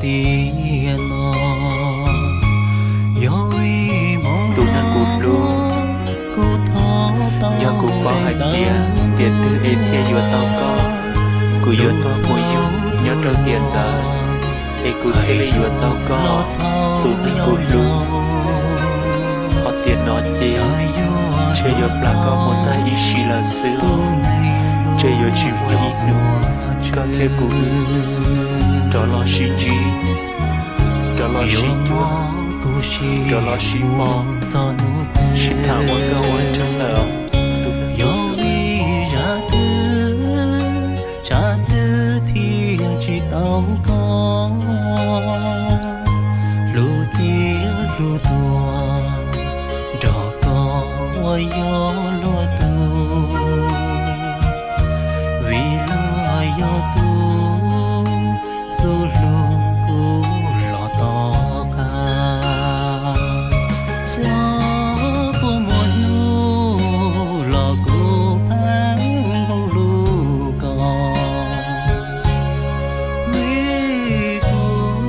tiag no. Yog tus neeg kuv hlub, yog kuv paub hais tias tiam twg es thiaj yuav tau koj, kuv yuav tuag mus yug nyob rau tiam ntawd, es kuv thiaj li yuav tau koj, tus neeg kuv hlub. Ho tiam no ces ntshe yuav plam koj mus tag ib sim lawm xwb, ntshe yuav tsis muaj ib hnub koj thiab kuv wb rov los sib ntsib, rov los sib cuag, rov los sib pom, sib tham ua nkauj ua nraug lawm. Yog vim zaj twg, zaj twg thiaj tsis tau koj, hlub thiab hlub tuag nrog koj uas yog luag tug, vim luag yog tug, txoj hlub kuv los tom qab. Xyov puas muaj hnub los kuv pheej hlub koj, vim kuv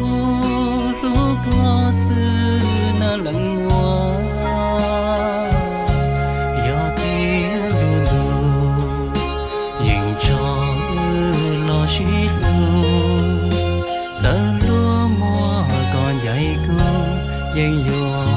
hlub koj xwb na leej muam. Yog tias lub ntuj yeej tso wb los sib hlub, txawm luag muab koj ncaim kuv yeej yuav